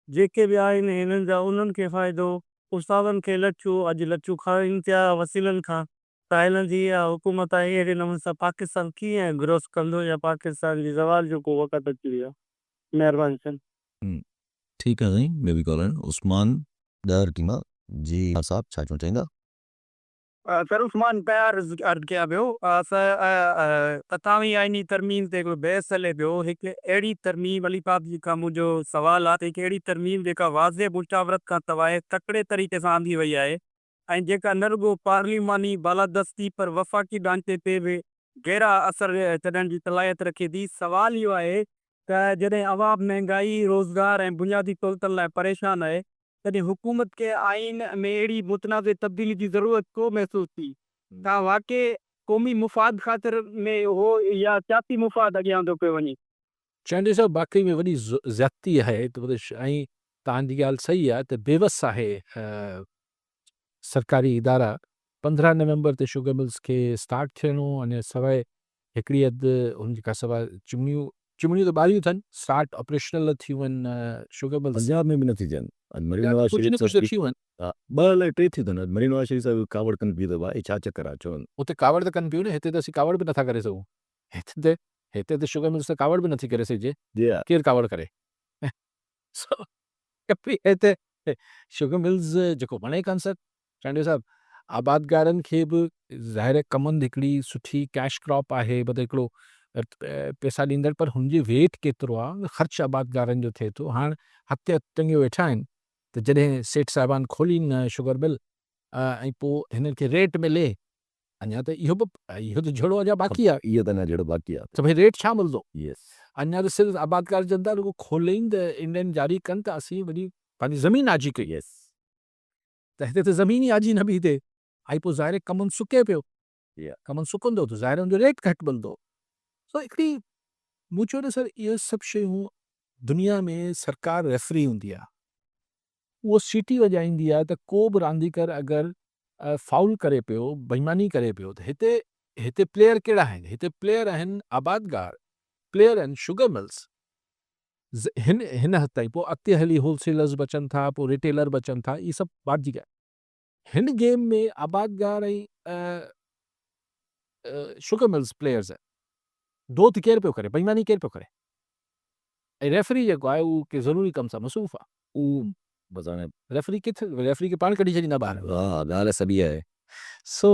جيڪي به آهن هنن جا انهن کي فائدو استادن کي لٺيون اڄ لٺيون کائين پيا وسيلن کان ته هنن جي اها حڪومت آهي اهڙي نموني سان پاڪستان ڪيئن گروٿ ڪندو يا پاڪستان جي زوال جو ڪو وقت اچي ويو آهي مهرباني سر. ٺيڪ آ سائين بيبي ڪالر عثمان ڏهر ٽيما جي صاحب ڇا چوڻ چاهيندا؟ سر عثمان پيار عرض ڪيان پيو سر ستاويهين آئيني ترميم تي هڪڙو بحث هلي پيو هڪ اهڙي ترميم علي پاڪ جي کان منهنجو سوال آهي ته هڪ اهڙي ترميم جيڪا واضح مشاورت کان سواء تڪڙي طريقي سان آندي وئي آهي ۽ جيڪا نه رڳو پارليماني بالادستي پر وفاقي ڍانچي تي به گهرا اثر ڇڏڻ جي صلاحيت رکي ٿي. سوال اهو آهي ته جڏهن عوام مهنگائي، روزگار ۽ بنيادي سهولتن لاء پريشان آهي تڏهن حڪومت کي آئين ۾ اهڙي متنازع تبديلي جي ضرورت ڇو محسوس ٿي؟ ڇا واقعي قومي مفاد خاطر ۾ هو يا سياسي مفاد اڳيان آندو پيو وڃي؟ چانڊيو صاحب واقعي ۾ وڏي زيادتي آهي ته ۽ توهان جي ڳالهه صحيح آهي ته بيوس آهي سرڪاري ادارا 15 نومبر تي شوگر ملز کي اسٽارٽ ٿيڻو ۽ سواء هڪڙي اڌ ان کان سواء چمنيون چمنيون ته ٻاريون اٿن اسٽارٽ آپريشنل نه ٿيون آهن شوگر ملز پنجاب ۾ به نه ٿي ٿين اڄ مريم نواز ڪجهه شريف نه ڪجهه ته ٿيون آهن. ها ٻه الائي ٽي ٿيون اٿن اڄ مريم نواز شريف صاحب ڪاوڙ ڪن پيو ته ڀائي ڇا چڪر آهي چون. اتي ڪاوڙ ته ڪن پيون نه هتي ته اسين ڪاوڙ به نٿا ڪري سگهون هتي ته هتي ته شوگر ملز ته ڪاوڙ به نٿي ڪري سگهجي جي ها. ڪير ڪاوڙ ڪري سو هتي شوگر ملز جيڪو وڻي ڪن سر چانڊيو صاحب آبادگارن کي به ظاهر آهي ڪمند هڪڙي سٺي ڪيش ڪراپ آهي مطلب هڪڙو پيسا ڏيندڙ پر هن جي ويٽ ڪيترو آهي خرچ آبادگارن جو ٿئي ٿو هاڻ هٿ تي هٿ ٽنگيو ويٺا آهن ته جڏهن سيٺ صاحبان کولين شگر مل ۽ پوء هنن کي ريٽ ملي اڃا ته اهو به اهو ته جهيڙو اڃا باقي آهي. اهو ته اڃا جهيڙو باقي آهي. ته ڀئي ريٽ ڇا ملندو؟ يس. اڃا ته صرف آبادگار چون ٿا رڳو کولين ته انڊين جاري ڪن ته اسين وري پنهنجي زمين آجي ڪيون. يس. ته هتي ته زمين ئي آجي نه پئي ٿئي ۽ پوء ظاهر آهي ڪمند سڪي پيو. ڪمند سڪندو ته ظاهر آهي ان جو ريٽ گهٽ ملندو. سو هڪڙي مون چيو نه سر اهي سڀ شيون دنيا ۾ سرڪار ريفري هوندي آهي. اهو سيٽي وڄائيندي آهي ته ڪو به رانديگر اگر فائول ڪري پيو، بيماني ڪري پيو ته هتي هتي پليئر ڪهڙا آهن؟ هتي پليئر آهن آبادگار، پليئر آهن شگر ملز، هن هن حد تائين پوء اڳتي هلي هول سيلرز به اچن ٿا، پوء ريٽيلر به اچن ٿا، اهي سڀ بعد جي ڳالهه. هن گيم ۾ آبادگار ۽ شگر ملز پليئرز آهن. دوت ڪير پيو ڪري؟ بيماني ڪير پيو ڪري؟ ۽ ريفري جيڪو آهي اهو ڪي ضروري ڪم سان مصروف آهي. اهو بس هاڻي. ريفري ڪٿ ريفري کي پاڻ ڪڍي ڇڏيندا ٻاهر. ها ڳالهه سڄي آهي. سو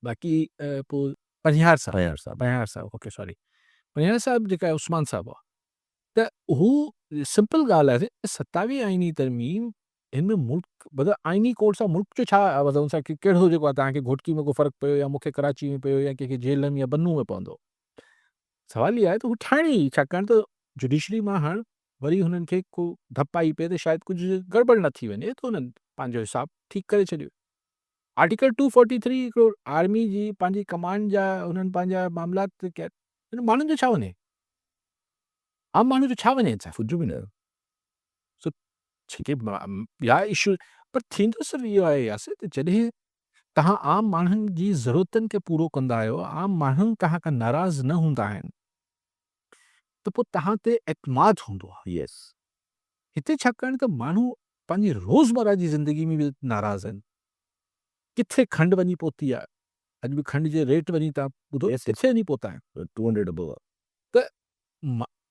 باقي پوء پنهيار صاحب. پنهيار صاحب. پنهيار صاحب اوڪي سوري پنهيار صاحب جيڪا عثمان صاحب هئا ته هو سمپل ڳالهه آهي 27 آئيني ترميم هن ۾ ملڪ مطلب آئيني ڪورٽ سان ملڪ جو ڇا مطلب ان سان ڪهڙو جيڪو آهي توهان کي گهوٽڪي ۾ ڪو فرق پيو يا مون کي ڪراچي ۾ پيو يا ڪنهن کي جهلم يا بنو ۾ پوندو. سوال اهو آهي ته هو ٺاهڻي ئي ڇاڪاڻ ته جڊيشري مان هاڻ وري هنن کي ڪو ڌپ آئي پئي ته شايد ڪجهه گڙٻڙ نه ٿي وڃي ته هنن پنهنجو حساب ٺيڪ ڪري ڇڏيو. آرٽيڪل ٽو فورٽي ٿري هڪڙو آرمي جي پنهنجي ڪمانڊ جا هنن پنهنجا معاملات ڪيا هن ماڻهن جو ڇا وڃي عام ماڻهو جو ڇا وڃي هن سان ڪجهه به نه. سو جيڪي ٻيا اشو پر ٿيندو صرف اهو آهي ياسر ته جڏهن توهان عام ماڻهن جي ضرورتن کي پورو ڪندا آهيو، عام ماڻهو توهان کان ناراض نه هوندا آهن ته پوء توهان تي اعتماد هوندو آهي. Yes. هتي ڇاڪاڻ ته ماڻهو پنهنجي روزمره جي زندگي ۾ به ناراض آهن. ڪٿي کنڊ وڃي پهتي آهي، اڄ به کنڊ جي ريٽ وڃي توهان ٻڌو ڪٿي وڃي پهتا آهن. 200 above آهي. ته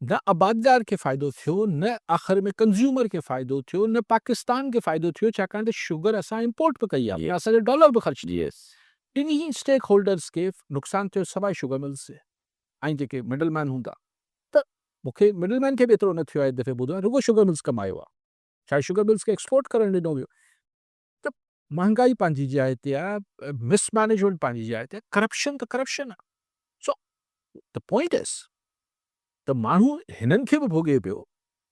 نه آبادگار کي فائدو ٿيو نه آخر ۾ ڪنزيومر کي فائدو ٿيو نه پاڪستان کي فائدو ٿيو ڇاڪاڻ ته شگر اسان امپورٽ به ڪئي آهي اسان جا ڊالر به خرچ ٿيا ٽنهي اسٽيڪ هولڊرز کي نقصان ٿيو سواء شگر ملز جي ۽ جيڪي مڊل مين هوندا ته مون کي مڊل مين کي به ايترو نه ٿيو آهي هن دفعي ٻڌو آهي رڳو شگر ملز ڪمايو آهي ڇا شگر ملز کي ايڪسپورٽ ڪرڻ ڏنو ويو ته مهانگائي پنهنجي جاء تي آهي مس مئنيجمينٽ پنهنجي جاء تي آهي ڪرپشن ته ڪرپشن آهي سو the point از ته ماڻهو هنن کي به ڀوڳي پيو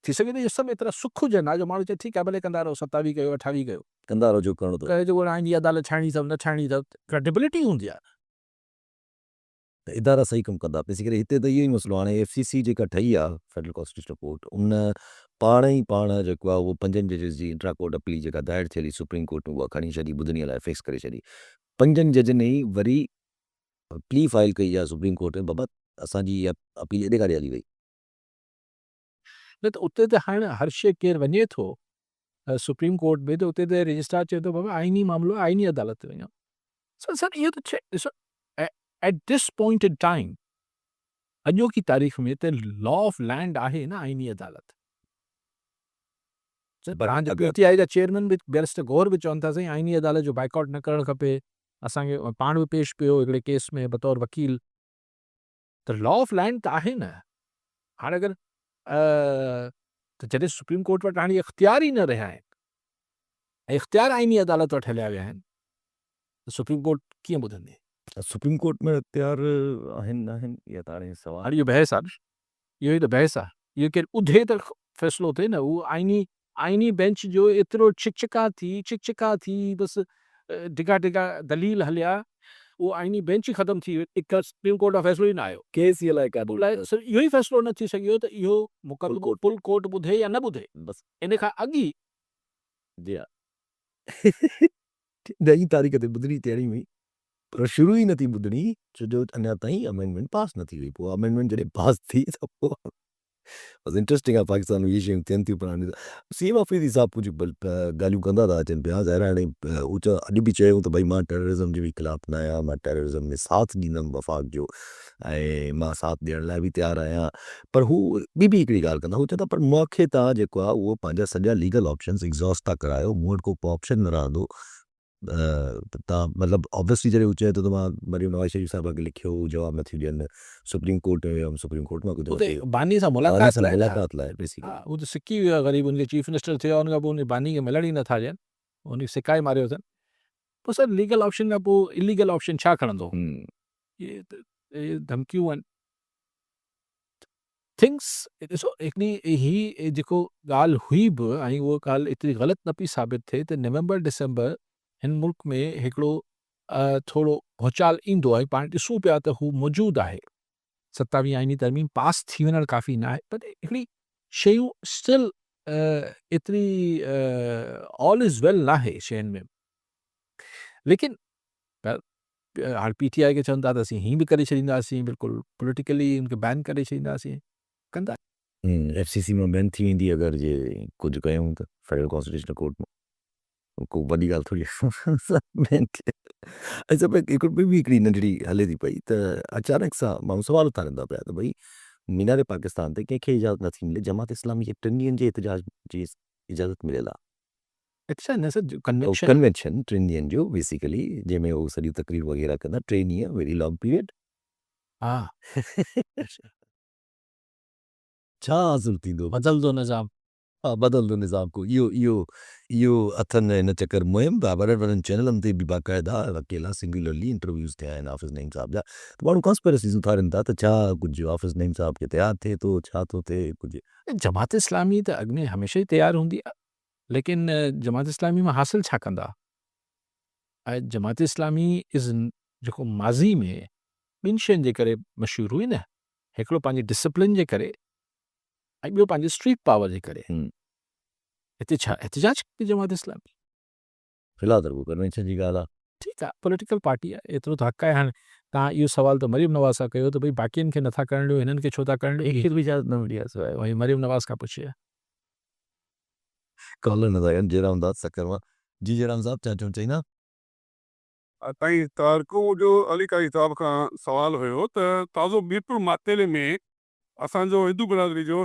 ٿي سگهي ٿو اهي سڀ ايترا سک هجن ها جو ماڻهو چئي ٺيڪ آهي ڀلي ڪندا رهو 27 ڪيو 28 ڪيو ڪندا رهو جو ڪرڻو اٿو ڪري جو آئيني عدالت ٺاهڻي اٿو نه ٺاهڻي اٿو ڪريڊبلٽي هوندي آهي ته ادارا صحيح ڪم ڪندا بيسيڪلي هتي ته اهو ئي مسئلو آهي هاڻي ايف سي سي جيڪا ٺهي آهي فيڊرل ڪانسٽيٽيوشنل ڪورٽ ان پاڻ ئي پاڻ جيڪو آهي اهو پنجن ججز جي انٽرا ڪورٽ اپيل جيڪا دائر ٿيل هئي سپريم ڪورٽ ۾ اها کڻي ڇڏي ٻڌڻي لاء فڪس ڪري ڇڏي پنجن ججن ئي وري پلي فائل ڪئي آهي سپريم ڪورٽ ۾ بابا اسان جي اها اپيل ايڏي ڪاڏي هلي وئي. نه ته اتي ته هاڻ هر شيء ڪير وڃي ٿو سپريم ڪورٽ ۾ ته اتي ته رجسٽرار چئي ٿو بابا آئيني معاملو آهي آئيني عدالت تي وڃو. سر سر اهو ته ڇي ڏسو at this point in time اڄوڪي تاريخ ۾ ته لا آف لينڊ آهي نه آئيني عدالت. توهان جا پي ٽي آء جا چيئرمين به بيرسٽر گوهر به چون ٿا سائين آئيني عدالت جو بائيڪاٽ نه ڪرڻ کپي، اسان کي پاڻ به پيش پيو هڪڙي ڪيس ۾ بطور وڪيل ته لا آف لينڊ ته آهي نه، هاڻي اگر ته جڏهن سپريم ڪورٽ وٽ هاڻي اختيار ئي نه رهيا آهن ۽ اختيار آئيني عدالت وٽ هليا ويا آهن ته سپريم ڪورٽ ڪيئن ٻڌندي؟ سپريم ڪورٽ ۾ اختيار آهن ناهن اها ته هاڻي سوال. هاڻي اهو بحث آهي نه. اهو ئي ته بحث آهي. اهو ڪير ٻڌي ته فيصلو ٿئي نه. اهو آئيني آئيني بينچ جو ايترو ڇڪ ڇڪان ٿي ڇڪ ڇڪان ٿي بس ڊگها ڊگها دليل هليا اهو آئيني بينچ ئي ختم ٿي ويو. هڪ سپريم ڪورٽ مان فيصلو ئي نه آيو. ڪيس ئي الائي ڪاڏي ويو. صرف اهو ئي فيصلو نه ٿي سگهيو ته اهو مقدمو فل ڪورٽ ٻڌي يا نه ٻڌي. بس. ان کان اڳ ئي. جي ها. ڏهين تاريخ تي ٻڌڻي ٿيڻي هئي پر شروع ئي نه ٿي ٻڌڻي ڇو جو اڃا تائين امينڊمينٽ پاس نه ٿي هئي پوء امينڊمينٽ جڏهن پاس ٿي ته پوء بس انٽرسٽنگ آهي پاڪستان ۾ اهي شيون ٿين ٿيون پر هاڻي سي ايم آفريدي صاحب ڪجهه ڳالهيون ڪندا ٿا اچن پيا ظاهر آهي هاڻي هو چ اڄ به چيو ته ڀئي مان ٽيررزم جي به خلاف نه آهيان مان ٽيررزم ۾ ساٿ ڏيندم وفاق جو ۽ مان ساٿ ڏيڻ لاء به تيار آهيان پر هو ٻي به هڪڙي ڳالهه ڪندا هو چوندا پر مون کي توهان جيڪو آهي اهو پنهنجا سڄا ليگل آپشنز ايگزاسٽ ٿا ڪرايو مون وٽ ڪو آپشن نه رهندو ته توهان مطلب آبويسلي جڏهن هو چئي ٿو ته مان مريم نواز شريف صاحبه کي لکيو هو جواب نٿيون ڏين سپريم ڪورٽ ۾ ويم سپريم ڪورٽ مان ڪجهه اتي باني سان ملاقات لاء ملاقات لاء بيسيڪلي ها هو ته سڪي ويو آهي غريب ان کي چيف منسٽر ٿيو آهي ان کان پوء ان باني کي ملڻ ئي نٿا ڏين ان کي سڪائي ماريو اٿن پوء سر ليگل آپشن کان پوء اليگل آپشن ڇا کڻندو اهي ته ڌمڪيون آهن. ٿنگس ڏسو هڪڙي هي جيڪو ڳالهه هئي به ۽ اها ڳالهه ايتري غلط نه پئي ثابت ٿئي ته نومبر ڊسمبر هن ملڪ ۾ هڪڙو ٿورو ڀونچال ايندو ۽ پاڻ ڏسون پيا ته هو موجود آهي. ستاويهين آئيني ترميم پاس ٿي وڃڻ ڪافي نه آهي پر هڪڙي شيون اسٽل ايتري آل از ويل ناهي شين ۾ ليڪن هاڻ پي ٽي آء کي چون ٿا ته اسين هين به ڪري ڇڏينداسين بلڪل پوليٽيڪلي ان کي بين ڪري ڇڏينداسين ڪندا. ايف سي سي مان بين ٿي ويندي اگر جي ڪجهه ڪيون ته فيڊرل ڪانسٽيٽيوشنل ڪورٽ مان ڪو وڏي ڳالهه ٿوري آهي بين ٿي اچا هڪڙو ٻي به هڪڙي ننڍڙي هلي ٿي پئي ته اچانڪ سان ماڻهو سوال اٿارين ٿا پيا ته ڀئي مينار پاڪستان تي ڪنهن کي اجازت نٿي ملي جماعت اسلامي کي ٽن ڏينهن جي احتجاج جي اجازت مليل آهي. اڇا نه سر ڪنوينشن. ڪنوينشن ٽن ڏينهن جو بيسيڪلي جنهن ۾ هو سڄيون تقرير وغيره ڪندا ٽي ڏينهن ويري لانگ پيريڊ. ها. ڇا حاصل ٿيندو؟ بدلندو نظام. ها بدلندو نظام ڪو اهو اهو اهو اٿن هن چڪر مهم ته وڏن وڏن چينلن تي به باقاعده اڪيلا سنگيولرلي انٽرويوز ٿيا آهن حافظ نعيم صاحب جا ته ماڻهو ڪانسپيرسيز اٿارين ٿا ته ڇا ڪجهه حافظ نعيم صاحب کي تيار ٿئي ٿو ڇا ٿو ٿئي ڪجهه. جماعت اسلامي ته اڳ ۾ هميشه ئي تيار هوندي آهي ليڪن جماعت اسلامي مان حاصل ڇا ڪندا؟ ۽ جماعت اسلامي از جيڪو ماضي ۾ ٻن شين جي ڪري مشهور هئي نه هڪڙو پنهنجي ڊسپلن جي ڪري ۽ ٻيو پنهنجي اسٽريٽ پاور جي ڪري. هتي ڇا احتجاج ڪندي جماعت اسلامي؟ في الحال ته رڳو ڪنوينشن جي ڳالهه آهي. ٺيڪ آهي پوليٽيڪل پارٽي آهي ايترو ته حق آهي هاڻي توهان اهو سوال ته مريم نواز سان ڪيو ته ڀئي باقين کي نٿا ڪرڻ ڏيو هنن کي ڇو ٿا ڪرڻ ڏيو. هڪ به اجازت نه ملي آهي سواء. وري مريم نواز کان پڇي. ڪالر نٿا ڪن جيرام داد سکر مان. جي جيرام صاحب ڇا چوڻ چاهيندا. سائين تارڪو جو علي قاري صاحب کان سوال هيو ته تازو ميرپور ماٿيلي ۾ اسان جو هندو برادري جو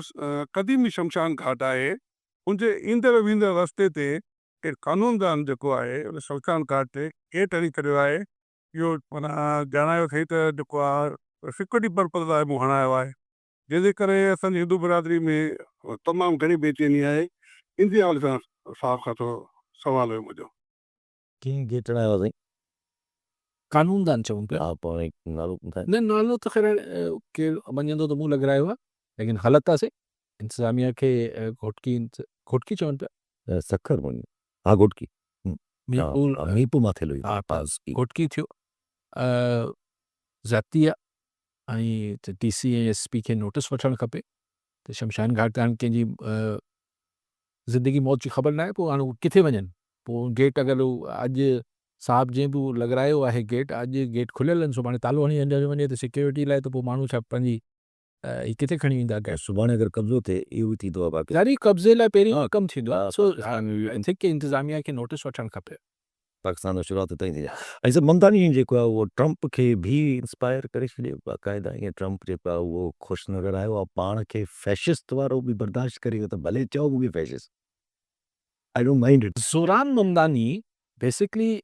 قديمي شمشان گهاٽ آهي ان جي ايندڙ ويندڙ رستي تي ڪنهن قانوندان جيڪو آهي ان شمشان گهاٽ تي گيٽ هڻي ڇڏيو آهي اهو معنيٰ ڄاڻايو اٿئي ته جيڪو آهي سيڪيورٽي پرپز لاء مون هڻايو آهي جنهن جي ڪري اسان جي هندو برادري ۾ تمام گهڻي بيچيني آهي ان جي حوالي سان صاحب کان ٿورو سوال هيو منهنجو. ڪنهن گيٽ هڻايو آهي سائين؟ قانوندان چئون پيا. ها پوء نالو ٻڌايو. نه نالو ته خير ڪير مڃيندو ته مون لڳرايو آهي ليڪن غلط آهي سائين انتظاميا کي گهوٽڪي گهوٽڪي چون پيا. سکر ها گهوٽڪي ميرپور ميرپور ماٿيلو ها گهوٽڪي ٿيو زيادتي آهي ۽ ڊي سي ۽ ايس پي کي نوٽس وٺڻ کپي ته شمشان گهاٽ تي هاڻي ڪنهن جي زندگي موت جي خبر ناهي پوء هاڻي هو ڪٿي وڃن پوء گيٽ اگر اڄ صاحب جنهن به لڳرايو آهي گيٽ اڄ گيٽ کليل آهن سڀاڻي تالو هڻي هليو وڃي ته سيڪيورٽي لاء ته پوء ماڻهو ڇا پنهنجي هي ڪٿي کڻي ويندا گيٽ. سڀاڻي اگر قبضو ٿئي اهو به ٿيندو آهي باقي. جاري قبضي لاء پهرين ڪم ٿيندو آهي سو I think ڪي انتظاميا کي نوٽيس وٺڻ کپي. پاڪستان جو شروعات اتان ئي ٿي آهي ۽ سر ممتاني جيڪو آهي اهو ٽرمپ کي به انسپائر ڪري ڇڏيو باقاعده ائين ٽرمپ جيڪو آهي اهو خوش نظر آيو آهي پاڻ کي فيشسٽ وارو به برداشت ڪري ويو ته ڀلي چئو مون کي فيشسٽ. I don't mind it. Zohran Mamdani basically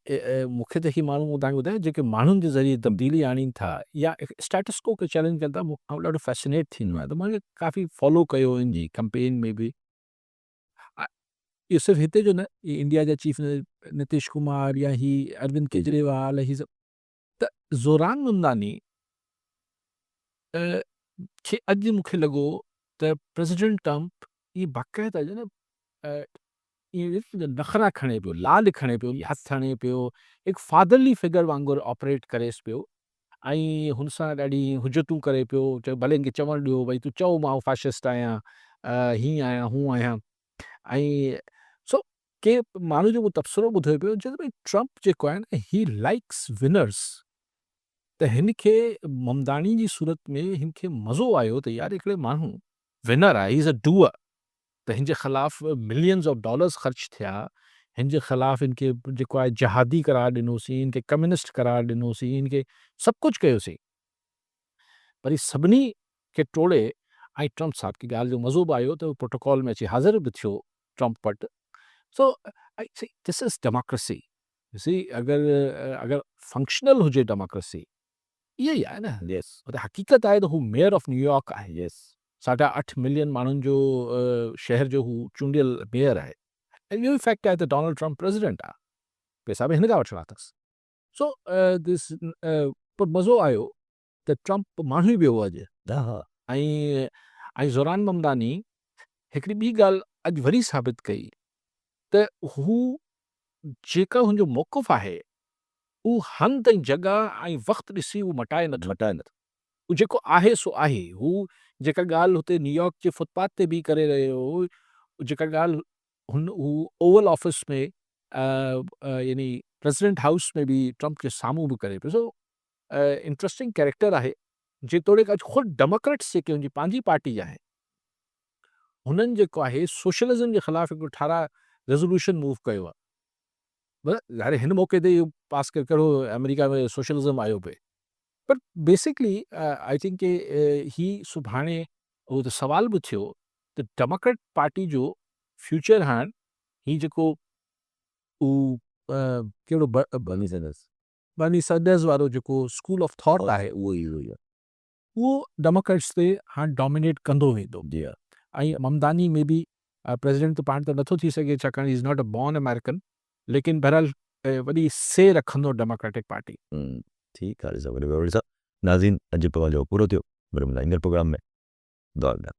مون کي ته هي ماڻهو مون توهان کي ٻڌايو جيڪي ماڻهن جي ذريعي تبديلي آڻين ٿا يا اسٽيٽس ڪو کي چئلينج ڪن ٿا مون کان ڏاڍو فيسنيٽ ٿيندو آهي ته مان ڪافي فالو ڪيو ان جي ڪمپين ۾ به اهو صرف هتي جو نه هي انڊيا جا چيف نتيش ڪمار يا هي اروند ڪيجريوال هي سڀ ته زوران ممداني کي اڄ مون کي لڳو ته پريزيڊنٽ ٽرمپ اهي باقاعده جو نه ائين نخرا کڻي پيو، لاڏ کڻي پيو، هٿ هڻي پيو، هڪ فادرلي فگر وانگر آپريٽ ڪريس پيو ۽ هن سان ڏاڍي حجتون ڪري پيو، چيو ڀلي هن کي چوڻ ڏيو ڀئي تون چئو مان فاشسٽ آهيان، هيئن آهيان هونئن آهيان ۽ سو ڪي ماڻهو جو مون تبصرو ٻڌو پيو چيو ته ڀئي ٽرمپ جيڪو آهي نه هي لائيڪس ونرز ته هن کي ممداڻي جي صورت ۾ هن کي مزو آيو ته يار هڪڙي ماڻهو ونر آهي هي از اي ڊوئر ته هن جي خلاف ملينز آف ڊالرز خرچ ٿيا، هن جي خلاف هن کي جيڪو آهي جهادي قرار ڏنوسين، هن کي ڪميونسٽ قرار ڏنوسين، هن کي سڀ ڪجهه ڪيوسين پر هي سڀني کي ٽوڙي ۽ ٽرمپ صاحب کي ڳالهه جو مزو به آيو ته پروٽوڪول ۾ اچي حاضر به ٿيو ٽرمپ وٽ سو دس از ڊيموڪريسي يو سي اگر اگر فنڪشنل هجي ڊيموڪريسي اها ئي آهي نه يس حقيقت آهي ته هو ميئر آف نيويارڪ آهي يس ساڍا اٺ ملين ماڻهن جو شهر جو هو چونڊيل ميئر آهي ۽ اهو به فيڪٽ آهي ته ڊونلڊ ٽرمپ پريزيڊنٽ آهي پئسا به هن کان وٺڻا اٿس سو دس پر مزو آيو ته ٽرمپ ماڻهو ئي ٻيو هو اڄ ۽ ۽ زوران ممداني هڪڙي ٻي ڳالهه اڄ وري ثابت ڪئي ته هو جيڪا هن جو موقف آهي اهو هنڌ ۽ جڳهه ۽ وقت ڏسي اهو مٽائي نٿو. مٽائي نٿو. هو جيڪو آهي سو آهي. هو جيڪا ڳالهه هتي نيويارڪ جي فٽ پاٿ تي بيهي ڪري رهيو هو، جيڪا ڳالهه هن هو اوول آفيس ۾ يعني پريزيڊنٽ هائوس ۾ به ٽرمپ جي سامهون به ڪري پيو سو انٽرسٽنگ ڪيريڪٽر آهي. جيتوڻيڪ اڄ خود ڊيموڪريٽس جيڪي هن جي پنهنجي پارٽي جا آهن هنن جيڪو آهي سوشلزم جي خلاف هڪڙو ٺهراء ريزولوشن موو ڪيو آهي. ظاهر هن موقعي تي اهو پاس ڪري ڪهڙو آمريڪا ۾ سوشلزم آيو پئي پر بيسڪلي I think ڪي هي سڀاڻي اهو ته سوال به ٿيو ته ڊيموڪريٽ پارٽي جو فيوچر هاڻ هي جيڪو هو ڪهڙو برني سينڊرز برني سينڊرز وارو جيڪو اسڪول آف ٿاٽ آهي اهو ئي اهو ئي اهو ڊيموڪريٽس تي هاڻ ڊومينيٽ ڪندو ويندو جي ها. ۽ ممداني مي بي پريزيڊنٽ ته پاڻ ته نٿو ٿي سگهي ڇاڪاڻ he is not a born American ليڪن بهرحال وڏي سي رکندو ڊيموڪريٽڪ پارٽي. ٺيڪ آ رضا وڏي وڏي صاحب ناظرين اڄ جو پروگرام جو پورو ٿيو وري ملان ايندڙ پروگرام ۾ دعا ڏيندا.